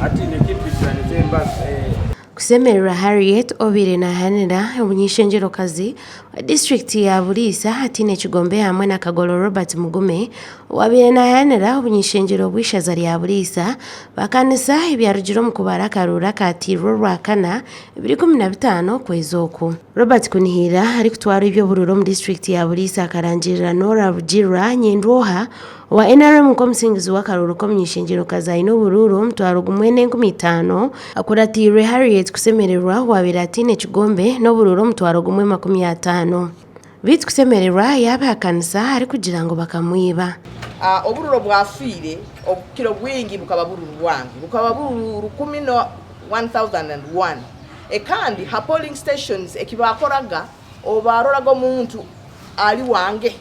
Hati nekitwikiraniza embazo. Kusemererwa Harriet obaire nahaanira omuny'eishengyerokazi wa disiturikiti ya Buliisa ataine kigombe hamwe na Kagolo Robert Mugume owabaire nahaanira obuny'eishengyero bw'eishaza rya Buliisa bakanisa ebyarugire omu kubara akaruuru akateirwe orwakana ebiro 15 okwezi oku. Robert Kunihira arikutwara eby'oburuuru omu disiturikiti ya Buliisa akarangirira Norah Bugirwa Nyendwoha Owa NRM nk'omusinguzi w'akaruuru k'omuny'eishengyerokazi aine oburuuru 10,500 akuratiirwe Harriet Kusemererwa owaabaire ataine kigombe n'oburuuru 1050. Beitu Kusemererwa yaabihakanisa arikugira ngu bakamwiba. Obururu obwafiire obukira obwingi bukaba buri bwange, bukaba buri rukumi na 1001. Ekandi ha polling stations eki baakoraga obu baaroraga omuntu ali wange,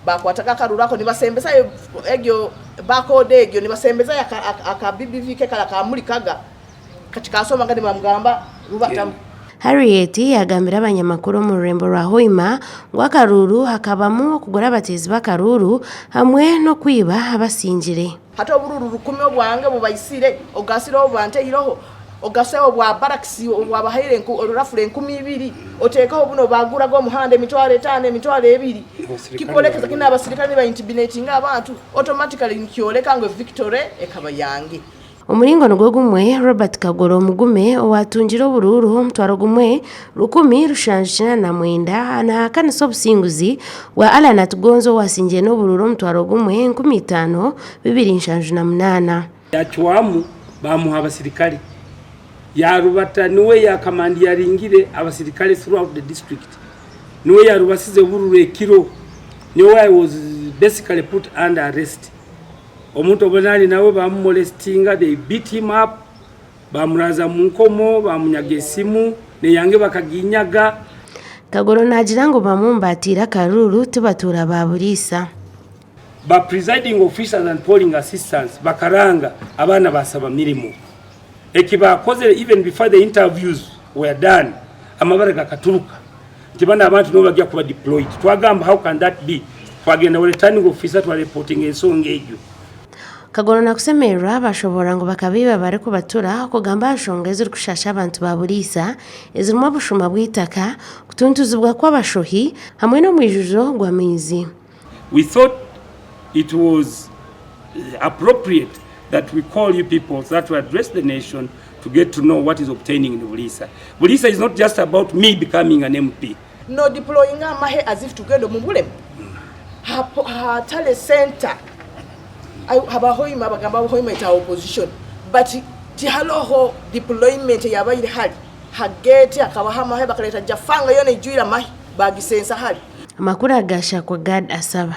Baakwataga akaruru ako nibasembezayo egyo barcode egyo nibasembezayo aka BBV ke kara kaamurikaga kati kaasomaga nibamugamba rubatamu. Harriet yaagambira abanyamakuru omu rurembo rwa Hoima ngu akaruuru hakabamu okugura abateezi b'akaruuru hamwe n'okwiba abasingire. Hati obururu rukumi obwange obu baitsire, ogatsireho obu bantaireho, ogaseho obwa barakisi obwabahaire rafuro 2000, oteekeho bunu obubaaguraga omuhanda 5000, 2000, kikworekeza ki n'abasirikare nibaintimidatinga abantu, automatically nikyoreka ngu victory ekaba yange. Omuringo nigwo gumwe, Robert Kagoro Mugume owaatungire oburuuru 1789 nahakanisa obusinguzi bwa Allan Atugonza owaasingire n'oburuuru 15,278. Yacwamu bamuha abasirikare yarubata niwe yakamandiyaringire abasirikare throughout the district niwe yarubasize obururu ekiro nyowe I was basically put under arrest. Omuntu obu nari nawe bamumolestinga, they beat him up, bamuraza mu nkomo, bamunyaga esimu, neyange bakaginyaga. Kagoro naagira ngu bamwe omu bateire akaruuru ti batuura ba Buliisa. Ba presiding officers and polling assistants bakaranga abaana basaba mirimo. Eki bakozire even before the interviews were done, amabara gakaturuka nti banu abantu nibo bagya kuba deployed. Twagamba how can that be? Twagenda wa returning officer twa reportinga ensonga egyo. Kagoro na Kusemererwa bashoboorora ngu bakabaiba barikubatura okugamba aha nshonga ezirikushasha abantu ba Buliisa ezirimu obushuma bw'eitaka, kutuntuzibwa kw'abashohi hamwe n'omwijuzo gw'amaizi. We thought it was appropriate that we call you people so that we address the nation to get to know what is obtaining in Buliisa. Buliisa is not just about me becoming an MP. No deploying amahe as if tugenda omu bulemu ha tally center abahoima bagamba abahoima ita opposition but tihaloho deployment eyabaire hali ha gate hakabaho amahe bakaleta jafanga yona ijwire amahe bagisensa hali. Amakuru aga Shakwa Gad Asaba.